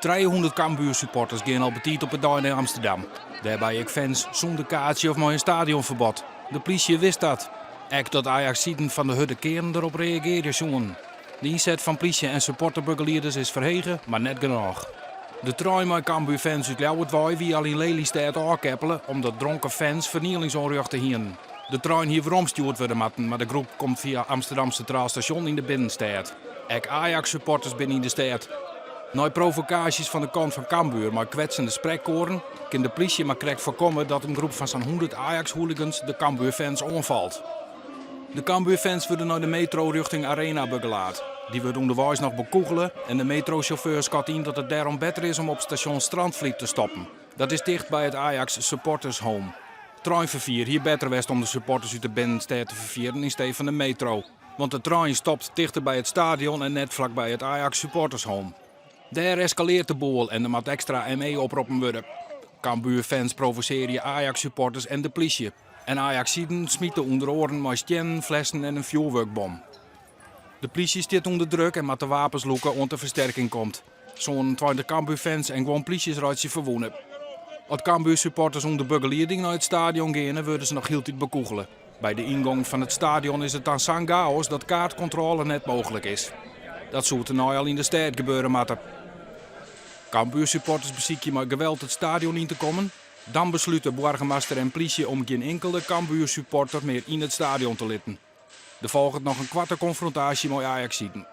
300 Cambuur-supporters gean al betiid op 'e dei nei Amsterdam. Dêrby ek fans sûnder kaartsje of mei in stadionferbod. De plysje wist dat. Ek dat Ajaksiden fan de hurde kearn derop reagearje soenen. De ynset fan plysje en supporterbegelieders is ferhege, mar net genôch. De trein mei Cambuur-fans út Ljouwert wei wie al yn Lelystêd ôfkeppele omdat dronken fans fernielings oanrjochte hienen. De trein hie weromstjoerd wurde moatten, mar de groep komt fia Amsterdam Sintraal Stasjon yn de binnenstêd. Ek Ajax-supporters binne yn de stêd. Nei provokaasjes fan de kant fan Cambuur mei kwetsende sprekkoaren kin de plysje mar krekt foarkomme dat in groep fan sa'n 100 Ajax-hooligans de Cambuur-fans oanfalt. De Cambuur-fans wurde nei de metro rjochting Arena begelaat. Dy wurdt ûnderweis noch bekûgele en de metrosjauffeur skat yn dat it dêrom better is om op stasjon Strandvliet te stoppen. Dat is ticht by it Ajax Supporters Home. Treinferfier hie better west om de supporters út de binnenstêd te ferfieren yn stee fan de metro. Want de trein stopt tichter by it stadion en net flakby it Ajax Supporters Home. Dêr eskaleart de boel en der moat ekstra ME oproppen wurde. Cambuur-fans provosearje Ajax-supporters en de plysje. En Ajaksiden smite ûnder oaren mei stiennen, flessen en in fjoerwurkbom. De plysje stiet ûnder druk en moat de wapens lûke oant de fersterking komt. 27 Cambuur-fans en guon plysjes reitsje ferwûne. As Cambuur-supporters ûnder begelieding nei it stadion geane, wurde se noch hieltyd bekûgele. By de yngong fan it stadion is it dan sa'n gaos dat kaartkontrôle net mooglik is. Dat soe tenei al yn de stêd gebeure moatte. Cambuur-supporters besykje mei geweld it stadion yn te kommen. Dan beslute boargemaster en plysje om gjin inkelde Cambuur-supporter mear yn it stadion te litten. Der folget noch in koarte konfrontaasje mei Ajaksiden.